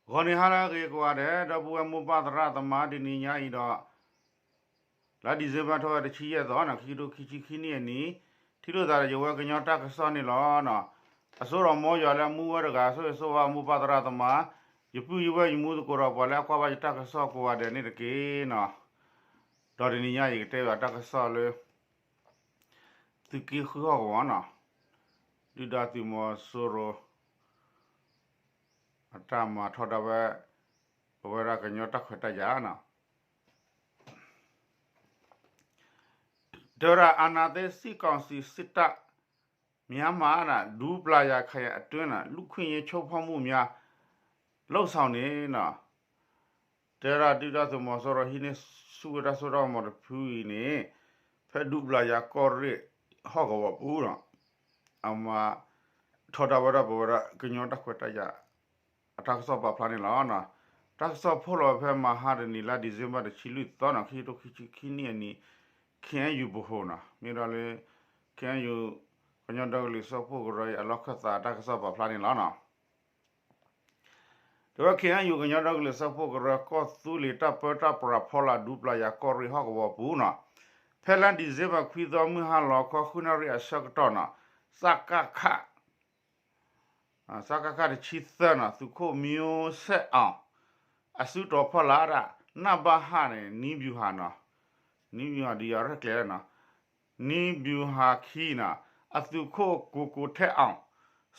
ဂီၤနံၤဟါလၢအဂ့ၤကိးဂၤဒဲး ဒီပုၢ်ဝဲၢ်မိၢ်ပၢ်သရၣ်သမါ တနံၤညါအံၤဒီး လါ December ထီၣ်ဝဲတဆံယဲၢ်သီနီၤ ခံကထိခံဆံခံနံၣ်အနံၤ ထံၣ်လိာ်သးဒီးယဝဲကညီတၢ်ကစီၣ်န့ၣ်လီၤ. အစိဒီးမ်ယွၤလၢအမူဝဲတဂၤ ဆိၣ်ဂ့ၤဆိၣ်ဝါမိၢ်ပၢ်သရၣ်သမါ ယပုၢ်ယဝဲၢ်ယမူသကိးဒီးပှၤလၢအကွၢ်ဘၣ်ယတၢ်ကစီၣ်ကိးဂၤဒဲးန့ၣ်တက့ၢ်နီၤ. ဒီးတနံၤညါယကတဲဘၣ်တၢ်ကစီၣ်လၢ သုးက့ဃုဟီၣ်ကဝီၤနီၤ ဒုၣ်ဒါသုးမီၤစိရိၤ အတၢ်မၤထီဒါဝဲ ပဝဲဒၣ်ကညီတၢ်ခွဲးတၢ်ယာ်နီၤ တဲဝဲဒၣ် အာဏာသိမ်းစစ်ကောင်စီစစ်တပ် မြန်မာ ဒူပျာယာခရိုင်အတွင်း လူ့အခွင့်အရေးချိုးဖောက်မှုများ လုပ်ဆောင်နေ နီၤ တဲဒၣ်ဒုၣ်ဒါသုးမီၤစိရိၤဟံးန့ၢ်ဆူၣ်ဝဲ တၢ်စိတၢ်ကမီၤတဖုအံၤန့ၣ် ဖဲဒူပျာယာကီၢ်ရ့ၣ်ဟီၣ်ကဝီၤပူၤနီၤ အမၤထီဒါဝဲဒၣ်ပဝဲဒၣ်ကညီတၢ်ခွဲးတၢ်ယာ် အတၢ်ကစီၣ်ပာ်ဖျါန့ၣ်လီၤ. တၢ်ကစီၣ်ဖီၣ်လီၤဖဲမဟါတနံၤလါ December တဆံလွံၢ်သီနီၤ ခံကထိခံဆံခံနံၣ်အနံၤ ခ့ၣ်အဲၣ်ယူၣ် ပဟိၤနီၤ မ့ၢ်ဒီးလၢ ခ့ၣ်အဲၣ်ယူၣ် ကညီဒီကလုာ်စၢဖှိၣ်ကရၢအံၤ အလီၢ်ခၢၣ်သးတၢ်ကစီၣ်ပာ်ဖျါန့ၣ်လီၤနီၤ တဲဝဲ ခ့ၣ်အဲၣ်ယူၣ် ကညီဒီကလုာ်စၢဖှိၣ်ကရၢ ကီၢ်သူလ့ၤတၢ်ပၢတၢ်ပြးဖီလာ် ဒူပျာယာကီၢ်ရ့ၣ်ဟီၣ်ကဝီၤပူၤနီၤ ဖဲလါ December ခွံသီ မုၢ်ဟါလီၤခီ ဃုနၣ်ရံၣ်အဆၢကတီၢ်နီၤ စကခ စကခ တဆံသၢနီၤ သုးခိၣ် မျိုးဆက်အောင် အစုတီၤဖီလာ်ဒၣ် နဘဟ န့ၣ် နည်းဗျူဟာနီၤ နည်းဗျူဟာ ဒ်ယရဲၣ်ကျဲၤလီၤနီၤ နည်းဗျူဟာခံနီၤ အသုးခိၣ် ကိုကိုထက်အောင်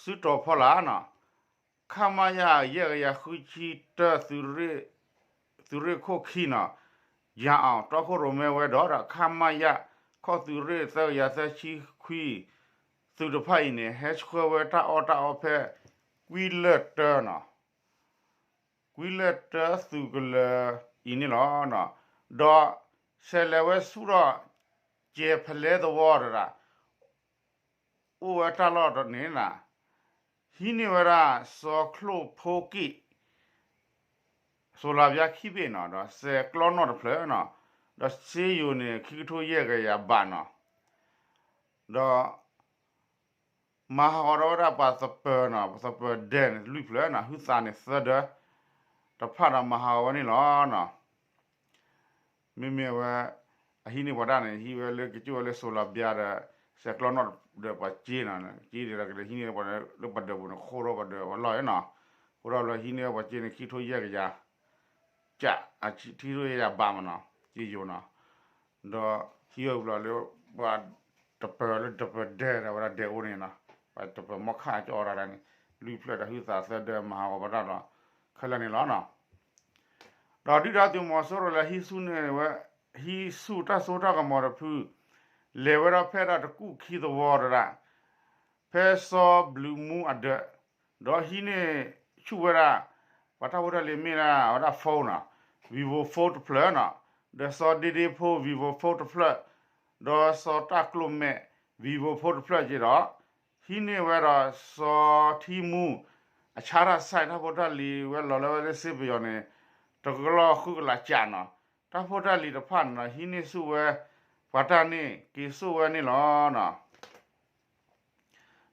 စုတီၤဖီလာ်နီၤ ခမရ ယဲၢ်ကယၤဃုဆံတၢ သုးရ့ၣ်ခိၣ်ခံနီၤ ယၤအီၤ တီခိၣ်ရိၣ်မဲဝဲဒီး ခမရ ခီၣ်သုးရ့ၣ် သၢကယၤသၢဆံခွံ သုးတဖၣ်အံၤန့ၣ် ဟဲဆှၢဝဲတၢ်အီၣ်တၢ်အီဖဲ ကွံလၢၢ်တၢနီၤ ကွံလၢၢ်တၢသုးကလၢၤအံၤန့ၣ်လီၤ. ဒီးဆဲးလဲၤဝဲဆူၣ်ထီၣ် ကဲၤဖလဲသဝီတဒၣ် အိၣ်ဝဲတၢ်လီၢ်တန့ၣ် ဟံးန့ၢ်ဝဲဒၣ် စီၤချိၣ်ဖိက့ၣ် စိၤလၤဘျါခံဘ့ၣ်နီၤ ဒီးစဲးကျီနီၣ်တဖျၢၣ်နီၤ ဒီးစ့ယိၤန့ၣ် ခံကထိယဲၢ်ကယၤဘးနီၤ ဒီး မၤဟးဂီၤဒီးဝဲဒၣ်ပှၤသပၢၤနီၤ ပှၤသပၢၤဒဲးန့ၣ် လွံၢ်ဖျၢၣ်နီၤ ဟုသးန့ၣ်သၢဒၢး တဖၣ်ဒီးမၤဟးဂီၤဝဲန့ၣ်လီၤ. မ့မ့ၢ်အဝဲ အဟံးန့ၢ်ပှၤတၢ်န့ၣ် ဟံးဝဲလၢကစၢၢ်ဝဲလၢစိၤလၤဘျါဒီး စဲးကျီနီၣ်ဒီးပှၤစ့နီၤ စ့ဒီးကလဲၤဟံးန့ၢ်ပှၤလၢပှၤဒၢးပူၤန့ၣ် ဃိထီၣ်ပှၤဒၢးဝဲလီၢ်နီၤ ဃိထီၣ်လၢဟံးန့ၢ်ပှၤစ့န့ၣ် ခံကထိယဲၢ်ကယၤ က ထံထိယဲၢ်ယၤဘးမနီၤ က့ယိၤနီၤ ဒီးဟံးဝဲဘျီလၢ ပှၤတပၢၤလၢတပၢၤဒဲးဒီးဝဲဒၣ်ဒဲးအိၣ်န့ၣ်နီၤ ပှၤတပၢၤမီၢ်ခၣ်ကၠီအီၤဒၣ်န့ၣ် လွံၢ်ဖျၢၣ်ဒီးဟုသးသၢဒၢးမၤဟးဂီၤဝဲဒၣ်ဒီး ခဲလၢာ်န့ၣ်လီၤနီၤ ဒီးဒုၣ်ဒါသုးမီၤစိရိၤလၢဟံးဆူၣ်န့ၢ်ဝဲ ဟံးဆူၣ်တၢ်စိတၢ်ကမီၤတဖု လဲၤဝဲဒၣ်ဖဲဒၣ်တကူၣ်ခံသဝီတဒၣ် ဖဲစီၤဘျုးမူအဒၢး ဒီးဟံးန့ၢ်ဆူၣ်ဝဲဒၣ် ပှၤတၢ်ဖိတၢ်လံၤမ့ၢ်ဒၣ်ဝဲဒၣ် phone နီၤ Vivo phone တဖျၢၣ်နီၤ ဒီးစီၤဒ့ဒ့ဖိ Vivo phone တဖျၢၣ် ဒီးစီၤတၢ်ကျိၤမဲာ် Vivo phone တဖျၢၣ်က့ဒီး ဟံးန့ၢ်ဝဲဒီးစီၤထံမူ အဆါတၢ်ဆဲး တၢ်ဖိတၢ်လံၤဝဲလီၤလၢဝဲလၢစ့ပယီၤန့ၣ် တကလီၢ်ဃုကလးကၠးနီၤ တၢ်ဖိတၢ်လံၤတဖၣ်န့ၣ်ဒီး ဟံးန့ၢ်ဆူၣ်ဝဲ ပှၤတၢ်န့ၣ်က့ၤစိာ်ဝဲန့ၣ်လီၤနီၤ ဒ်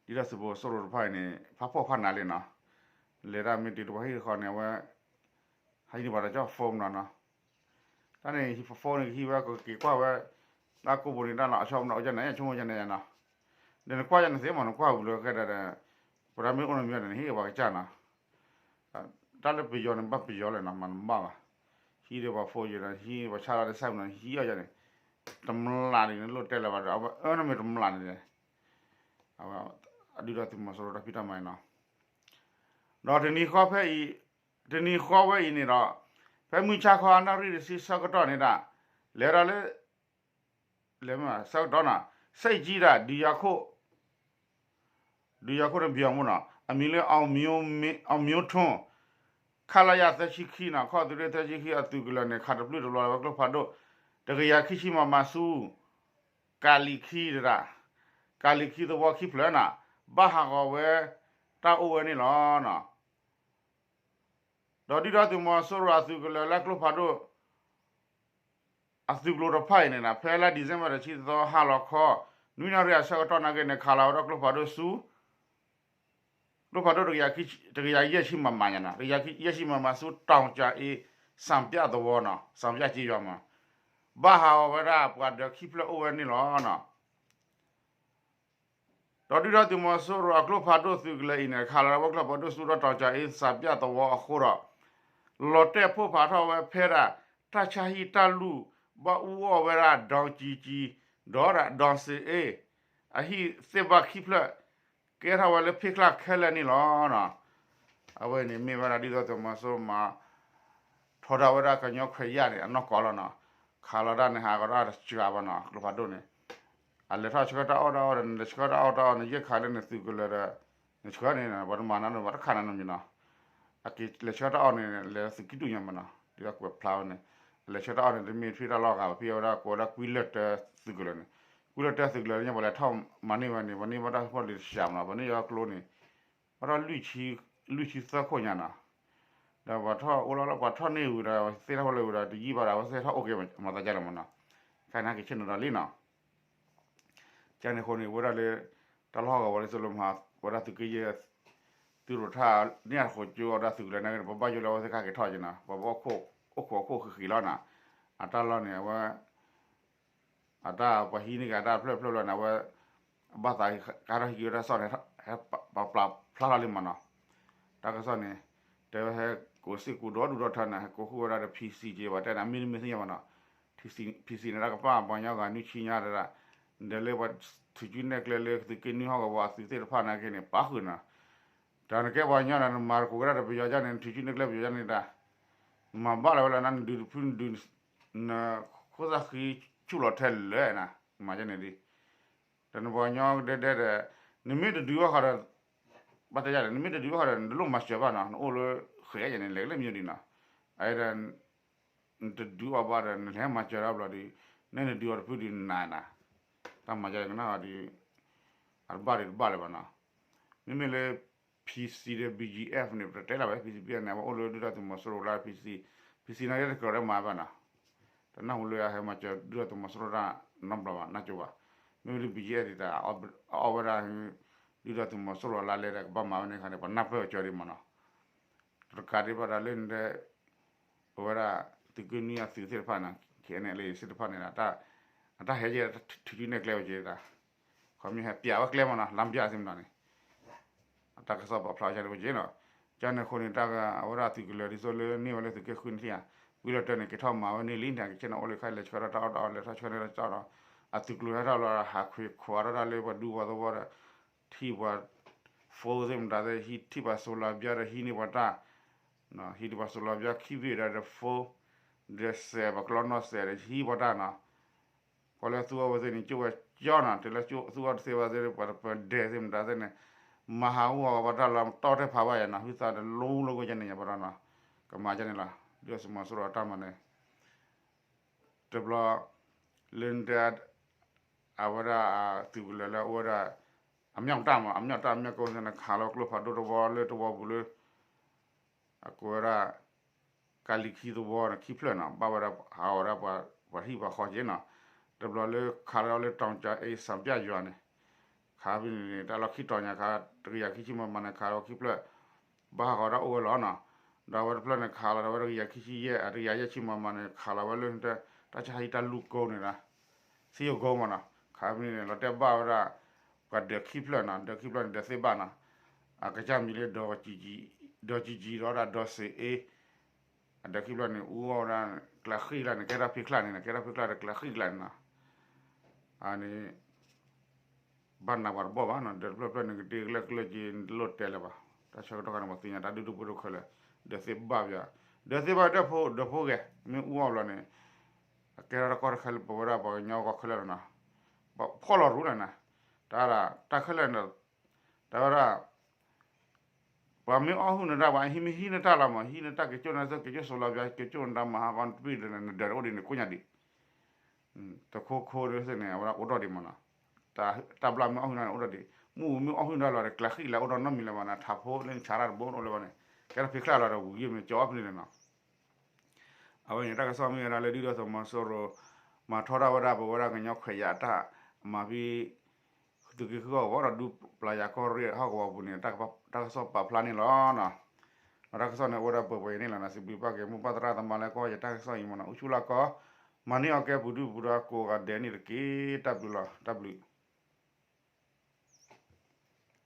ဒီးသုးဖိစိရိၤတဖၣ်အံၤန့ၣ် ဖးဖှီၣ်ဖးနးလံနီၤ လဲၤတၢ်မ့ၢ်တုၤတပှၤဟံၣ်တဃီန့ၣ် အဝဲ ဟံးန့ၢ်ပှၤဒီးကၠီ phone နီၤနီၤ တၢ်န့ၣ် phone န့ၣ် ကဟံးဝဲကက့ၤကွၢ်ဝဲ တၢ်ကိးပူၤန့ၣ် တၢ်လီၤအဆီမနီၤ အိၣ်ကၠၢ်န့ၣ် ဆိကမိၣ်ကၠၢ်န့ၣ်နီၤ ဒီးနကွၢ်ယၤန့ၣ်သ့မး နကွၢ်ဝံၤလၢကဲဒၣ်ဒီး ပတၢ်မ့ၢ်အိၣ်နီတမံၤဒီး နဟ့ၣ်ပှၤကစၢ်နီၤ တၢ်လၢပယီၤန့ၣ် ဘၣ်ပယီၤလဲၣ်နီၤ မၤတဘၣ်ဘၣ် ဟံးဒီးပှၤ phone ယဲဒီး ဟံးပှၤဆါလီၤတၢ်ဆဲးမနီၤ ဟံးအီၣ်ယၤန့ၣ် တမျးန့ၣ် နလိၣ်တဲလၢၤဘၣ်ဒီး အဝဲအၢနမ့ၢ်တမျးန့ၣ် အဝဲ အဒုၣ်ဒါသုးမီၤစိရိၤတၢ်ဖံးတၢ်မၤအံၤနီၤ ဒီးတနံၤဃီဖဲအံၤ တနံၤဃီဝဲအံၤန့ၣ်ဒီး ဖဲမုၢ်ဆါခီအနၣ်ရံၣ်တဆံဆၢကတီၢ်န့ၣ်ဒၣ် လဲၤဒီးလၢ လဲၤမ့ၢ်ဆၢကတီၢ်နီၤ စဲးကံဒၣ် ဒုးယၤခိၣ် ဒုးယၤခိၣ်န့ၣ် ဘံၣ်အီၤမူနီၤ အမံၤလၢ အောင်မျိုးထွန်း ခလရ သၢဆံခံနီၤ ခီၣ်သုးရ့ၣ် သၢဆံခံ အသုးကလၢၤန့ၣ် ခးတပျုၢ်တဘျီလၢဝဲကျိဖးဒိၣ် တကယၤခံဆံ မမ ဆူ ကၤလံၤခံတဒၣ် ကၤလံၤခံသဝီခံဖျၢၣ်နီၤ ဘၣ်ဟးဂီၤဝဲ တၢ်အိၣ်ဝဲန့ၣ်လီၤ. ဒီးဒုၣ်ဒါသုးမီၤစိရိၤအသုးကလၢၤလၢကျိဖးဒိၣ် အသုးကျိၤတဖၣ်အံၤန့ၣ် ဖဲလါ December တဆံသီ ဟါလီၤခီ နွံနၣ်ရံၣ်အဆၢကတီၢ်နာ်က့န့ၣ် ခးလီၤဝဲဒၣ်ကျိဖးဒိၣ်ဆူ ကျိဖးဒိၣ်တကယၤယဲၢ်ဆံမမညါနီၤ, တကယၤယဲၢ်ဆံမမဆူ တောင်ကြာအင်း စံပြသဝီနီၤ, စံပြကျေးရွာမး, ဘၣ်ဟးဂီၤဝဲဒၣ်ပှၤဒၢးခံဖျၢၣ်အိၣ်ဝဲန့ၣ်လီၤနီၤ. ဒီးဒုၣ်ဒါသုးမီၤစိရိၤအကျိဖးဒိၣ်သုးကလၢၤအံၤန့ၣ် ခးလီၤဝဲကျိဖးဒိၣ်ဆူဒီး တောင်ကြာအင်း စံပြသဝီအဃိဒီး လီၤတဲာ်ဖှိၣ်ဖးထီၣ်ဝဲဖဲဒၣ် တၢ်ဆါဟံၣ်တၢ်လူၢ် ဘၣ်အူအီၣ်ဝဲဒၣ် ဒီကံကံ ဒီးဒၣ် ဒီစ့အ့ အဟံၣ်သ့ၣ်ဘၣ်ခံဖျၢၣ် ကဲထီၣ်ဝဲလၢဖ့ၣ်ချၢခဲလၢာ်န့ၣ်လီၤ. အဝဲန့ၣ်မ့ၢ်ဝဲဒၣ်ဒုၣ်ဒါသုးမီၤစိရိၤမၤ ထီဒါဝဲဒၣ်ကညီခွဲးယာ်န့ၣ် အနီၢ်ကီၢ်လီၤနီၤ. ခးလီၤတၢ်န့ၣ် ဟးဂီၤတၢ်တစှၤဘၣ်နီၤ, ကျိဖးဒိၣ်န့ၣ် အလဲၤထီၣ်ဆှၢတၢ်အီၣ်တၢ်အီဒီး နလဲၤဆှၢတၢ်အီၣ်တၢ်အီန့ၣ် ယဲၢ်ခးလၢနသုးကလၢၤဒီး နဆှၢန့ၣ် ပှၤတမၤနၤန့ၣ် ပှၤတခးနၤန့ၣ်မ့ၢ်နီၤ. အက့ၤလဲၤဆှၢတၢ်အီၣ်န့ၣ် လဲၤသုးကံၣ်ဒူၣ်ညါမ့ၢ်နီၤ, ဒ်သိးကွဲးဖျါဝဲန့ၣ် လဲၤဆှၢတၢ်အီၣ်န့ၣ် တမ့ၢ်ဖဲတၢ်လီၢ်ဂၤဘၣ်, ဖဲအဝဲဒၣ်ကိးဝဲဒၣ်ကွံလၢၢ်တၢသုးကလၢၤန့ၣ်, ကွံလၢၢ်တၢသုးကလၢၤန့ၣ် ပှၤလဲၤထီၣ်မၤန့ၢ်ဝဲန့ၣ် ပှၤန့ၢ်ဘၣ်တၢ်ဖီၣ်လံၤတစှၤမ့ၢ်နီၤ, ပှၤန့ၢ်ယီၤကျိန့ၣ် ဘၣ်ထီၣ်လွံၢ်ဆံသၢခိၣ်ညါနီၤ. ဒီးပှၤထီၣ်အိၣ်လီၤလၢပှၤထီၣ်န့ၢ်ဝံၤဒီး သ့ၣ်ထီၣ်ဖီၣ်လၢဝံၤဒီး တယံာ်ဘၣ်ဒီး အဝဲသ့ၣ်ထီၣ်အိၣ်က့ၤမၤသးဒ်လဲၣ်မ့ၢ်နီၤ, ခဲအံၤန့ၣ်က့ၤဆ့ၣ်နီၤဒီးလံနီၤ. ကန့ၣ်အဃိန့ၣ် ဝဲဒၣ်လၢ တၢ်လီၢ်ဟီၣ်ကဝီၤလၢသိလၢမဟါ ဝဲဒၣ်သုးက့ယဲၢ် သုးရိၣ်ထၣ်န့ၣ်အဃိ ကၠိအီၤဒၣ်သုးကလၢၤန့ၣ် ပဘၣ်ယိၣ်လၢအဝဲသ့ၣ်ကက့ၤထီၣ်က့ၤနီၤ, ပဘၣ်အိၣ်ခိးအိၣ်ခိးဃံးဃံးလီၤနီၤ. အတၢ်လီၢ်န့ၣ် အဝဲ အတၢ်ပှၤဟံးန့ၢ်က့ၤအတၢ်ဖျၢၣ်ဖျၢၣ်လီၤန့ၣ် အဝဲ ဘၣ်သးကဟဲထီၣ်ဟံးက့ၤဝဲဒၣ်စီၣ်န့ၣ် ဟဲပာ်ဖျါထီၣ်လံမ့ၢ်နီၤ. တၢ်ကစီၣ်န့ၣ် တဲဝဲဟဲကိးစ့ၢ်ကီးဒီဒူၣ်ဒီထၢန့ၣ် ဟဲကိးဃုာ်ဝဲဒၣ်ဒီး PC က့ၤ ပှၤတဲန့ၣ် မ့တမ့ၢ်သ့ၣ်ညါဘၣ်နီၤ. PC န့ၣ် တၢ်ကပာ်ပှၤကညီဂၤနွံဆံညါတဒၣ်, ဒီးလၢပှၤထုးစုနဲၣ်ကျဲလၢသုးက့နွံဟီၣ်ကဝီၤအသုးသ့ၣ်တဖၣ်န့ၣ်က့ၤန့ၣ် ပာ်ဃုာ်နီၤ. တၢ်နကဲပှၤကညီဒီး နမၤတကိးက့ၤဒၣ်ဒီးပယီၤကန့ၣ် နထုးစုနဲၣ်ကျဲပယီၤကန့ၣ်တၢ် နမၤဘၣ်လီၤဝဲလၢနဒုးတဖုနဒုး နခိၣ်သၣ်ဃံဆူၣ်လီၤထဲလဲၣ်နၤ, မၤကန့ၣ်ဒ် ဒီးနပှၤကညီဒဲဒဲဒီး နမ့ၢ်တဒုးဘၣ်ဃီဒီး ဘၣ်တဲယၤဒီး နမ့ၢ်တဒုးဘၣ်ဃီဒီး နတလိၣ်မၤစၢၤဘၣ်နီၤ, နအိၣ်လၢဃဲးယဲန့ၣ် လဲၤကလၢမံၤဒံးနီၤ. အအံၤဒီး နတဒုးအီၤဘၣ်ဒီး နလဲၤမၤစၢၤတၢ်ဘျီဒီး နဲနဒုးအီၤတဖုဒုးနၤနၤ, တၢ်မၤကန့ၣ်ကနၣ်ဒီး အတဘၣ်ဒံးတဘၣ်လၢၤဘၣ်နီၤ. မ့မ့ၢ်လၢ PC ဒီး BGF န့ၣ် ပတတဲလၢၤဘၣ်, PC ဘၣ်န့ၣ် အဝဲအိၣ်လၢဒုၣ်ဒါသုးမီၤစိရိၤလၢ PC, PC န့ၣ် တကြၢးလၢမၤဘၣ်နီၤ, တနၢ်ဟူလၢအဟဲမၤစၢၤဒုၣ်ဒါသုးမီၤစိရိၤတၢ်နီတဘျီဘၣ် နၢ်ကၠိဘၣ်. မ့မ့ၢ်လၢ BGF ဒ်တၢ် အအီၣ်ဝဲဒၣ် ဒုၣ်ဒါသုးမီၤစိရိၤလၢလဲၤဒီး ကဘၣ်မၤဝဲန့ၣ်အခါန့ၣ် ပနၢ်ပၢၢ်အီၤကၠီဒံးမ့ၢ်နီၤ. တကးဒံးဘၣ်ဒီးလၢနတဲ အဝဲဒၣ် သုးက့နွံအသုးသ့ၣ်တဖၣ်န့ၣ် KNLA သ့ၣ်တဖၣ်န့ၣ်ဒီး အတၢ်ဟဲယဲၢ်ထုးစုနဲၣ်ကျဲဝဲက့ၤဒၣ် ခီမ့ၢ်ဟဲပျးဝဲကျဲမ့ၢ်နီၤ လမ်းပြ သ့ၣ်မနုၤန့ၣ် အတၢ်ကစီၣ်ပာ်ဖျါဝဲဒၣ်ဝဲက့ၤနီၤ. ကန့ၣ်အဃိန့ၣ် တၢ်အဝဲဒၣ်သုးကလၢၤဒ်သိးလၢန့ၢ်ဝဲလၢသုးက့ဃုန့ၣ်ဧါ, ဝံၤလီၤတၢ်န့ၣ် က့ၤထီၣ်မၤဝဲန့ၣ်လံန့ၣ် ကဆ့ၣ်နီၤအိၣ်လၢခါလဲၤဆှၢထီၣ်တၢ်အီၣ်တၢ်အီ လဲၤထီၣ်ဆှၢထီၣ်တၢ်အီၣ်ဒီး အသုးကျိၤဟဲထီၣ်လီၤ ဟးခွံခွါထီၣ်တၢ်လၢပှၤဒူပှၤသဝီဒီး ထံၣ်ပှၤ phone သ့ၣ်မတၤသ့ၣ် ဟံးထံၣ်ပှၤ solar ဘျါဒီးဟံးန့ၢ်ပှၤတၢ် ဟံးန့ၢ်ပှၤ solar ဘျါခံဘ့ၣ်ဒီး phone ဒီးစဲးပှၤကျီနီၢ်စဲးဒီးဟံးပှၤတၢ်နီၤ. ပှၤလၢသူအီၣ်ဝဲသ့ၣ်န့ၣ် ကၠိဝဲကၠီနီၤ တုၤလၢသူအီၣ်တသ့ဘၣ်သ့ၣ် ပှၤတပၢၤဒဲးသ့ၣ်မတၤသ့ၣ်န့ၣ် မၤဟးဂီၤပှၤတၢ်လီၤတီၢ်ထဲဖးဘၣ်ယၤနီၤ ဟုသးတလိၤလိၤကန့ၣ်ယၤပှၤဒီးနီၤ ကမၤကန့ၣ်လီၤ ဒုၣ်ဒါသုးမီၤစိရိၤအတၢ်မၤန့ၣ် တဘျီ လၢနတဲ အဝဲဒၣ်သုးကလၢၤလၢအအိၣ်ဝဲဒၣ် အမြောက်တပ်မး အမြောက်တပ် အမြောက်ကုန်းသ့ၣ်န့ၣ် ခးလီၤကျိဖးဒိၣ်တဝီလၢတဝီပူၤလၢ အကိးဝဲဒၣ် ကလံၤခံသဝီန့ၣ် ခံဖျၢၣ်နီၤ ဘၣ်ဝဲဒၣ်ဟးဂီၤဝဲဒၣ်ပှၤဟံၣ်ပှၤဃီက့ၤနီၤ တဘျီလၢခးလီၤလၢ တောင်ကြာအင်း စံပြရွာန့ၣ် ခးဖဲန့ၣ်န့ၣ် တၢ်လီၢ်ခံတီၤညါခါ တကယၤခံဆံမမန့ၣ် ခးလီၤခံဖျၢၣ် ဘၣ်ဟးဂီၤတၢ်အိၣ်ဝဲလီၤနီၤ ဒီးအဝဲတဖျၢၣ်န့ၣ် ခးလီၤဒီးဝဲတကယၤခံဆံယဲၢ် အတကယၤယဲၢ်ဆံမမန့ၣ် ခးလီၤဝဲလၢ တၢ်ဆါဟံၣ်တၢ်လူၢ်ကိန့ၣ်ဒီး သံယိၤကိမးနီၤ ခးဖဲန့ၣ်န့ၣ် လီၤတဲာ်ဘၣ်ဝဲဒၣ် ပှၤဒၢးခံဖျၢၣ်နီၤ ဒၢးခံဖျၢၣ်န့ၣ် ဒၢးသ့ၣ်ဘၣ်နီၤ အကစၢ်မံၤလၢ ဒီးကံကံဒီးဒၣ်ဒီးစ့အ့ အဒၢးခံဖျၢၣ်န့ၣ် အူအီၣ်ဝဲဒၣ် ကျးဃံၣ်ကျါန့ၣ် ကဲထီၣ်ဖံးချၢ်န့ၣ် ကဲထီၣ်ဖံးချၢ်ဒီးကျးဃံၣ်ကျါန့ၣ်နီၤ အန့ၣ် ဘၣ်နးပှၤတဘီၣ်ဘၣ်နီၤ ဒၢးတဖျၢၣ်ဖျၢၣ်န့ၣ် ကတ့ကျၢၢ်ကျၢၢ်က့ၤ တလိၣ်တဲလၢၤဘၣ် တၢ်ဆၢကတီၢ်ခါန့ၣ် ပှၤသ့ၣ်ညါတၢ်ဒုးဒုးဖိဒိၣ်ခဲလၢာ် ဒၢးသ့ၣ်ဘၣ်ပၠး ဒၢးသ့ၣ်ဘၣ်ဒၢးဖိ ဒၢးဖိဂဲၤ မ့ၢ်အူအီၣ်ဘျီန့ၣ် အကဲထီၣ်တၢ်ကီတၢ်ခဲလၢပဝဲဒၣ်ပှၤကညီဂီၢ်ခဲလၢာ်လီၤနီၤ ဖီၣ်လီၤရူလီၤနီၤ တၢ်ဒၣ်တၢ်ခဲလၢာ်န့ၣ် တၢ်ဝဲဒၣ် ပှၤမ့ၢ်အီၣ်ဟုၣ်နတၢ် ပှၤဟံးမ့ၢ်ဟံးနတၢ်လီၤမး ဟံးနတၢ်က့ၤကၠိၣ်နသ့ က့ၤကၠိၣ်စိလီၤပၠး က့ၤကၠိၣ်နတၢ်မၤဟးဂီၤတပံၢ်ဒီး နဒၢးတအိၣ်ဒံးန့ၣ် ကိးညါဒံး တခိခိဒ်သ့ၣ်န့ၣ် အဝဲဒၣ်အိၣ်ထီၣ်ဒံးမးနီၤ တၢ်ဘျါမ့ၢ်အီၣ်ဟုၣ်နတၢ်န့ၣ် အိၣ်ထီၣ်ဒံး မ့ၣ်အူမ့ၢ်အီၣ်ဟုၣ်နတၢ်လီၤဒီး ကျးဃံၣ်လၢအိၣ်ထီၣ်နီတမံၤလၢၤဘၣ်န့ၣ် ထးဖိလၢနဆါတၢ်တဘိအိၣ်လၢၤဘၣ်န့ၣ် ကဲထီၣ်ဖံးချၢ်လီၤဒီး ဝံၤယဲၢ်မ့ၢ်ကၠီအီၣ်ဖဲန့ၣ်န့ၣ်နီၤ အဝဲန့ၣ် တၢ်ကစီၣ်မ့ၢ်ဝဲဒၣ်လၢ ဒုၣ်ဒါသုးမီၤစိရိၤ မၤထီဒါဝဲဒၣ် ပဝဲဒၣ်ကညီခွဲးယာ်အတၢ်မၤဖဲ သုးက့ဃုဟီၣ်ကဝီၤဒီး ဒူပျၤယၤကီၢ်ရ့ၣ်ဟီၣ်ကဝီၤပူၤန့ၣ် တၢ်ကစီၣ်ပာ်ဖျါန့ၣ်လီၤ. ဒီးတၢ်ကစီၣ်န့ၣ်အိၣ်ဝဲဒၣ်ပှဲၤပှဲၤအံၤန့ၣ်လီၤ. စံးဘျုးဘၣ်က့ၤမိၢ်ပၢ်သရၣ်သမါလၢကွၢ်ယတၢ်ကစီၣ်အံၤမ့ၢ်နီၤ, အိၣ်ဆူၣ်လၢကီၢ် မၤန့ၢ်အီၤကဲပူၤဒုၣ်ပူၤဒါကိးဂၤဒဲးန့ၣ်တက့ၢ်. တၢ်ဘျုးလီၤ. တၢ်ဘျုး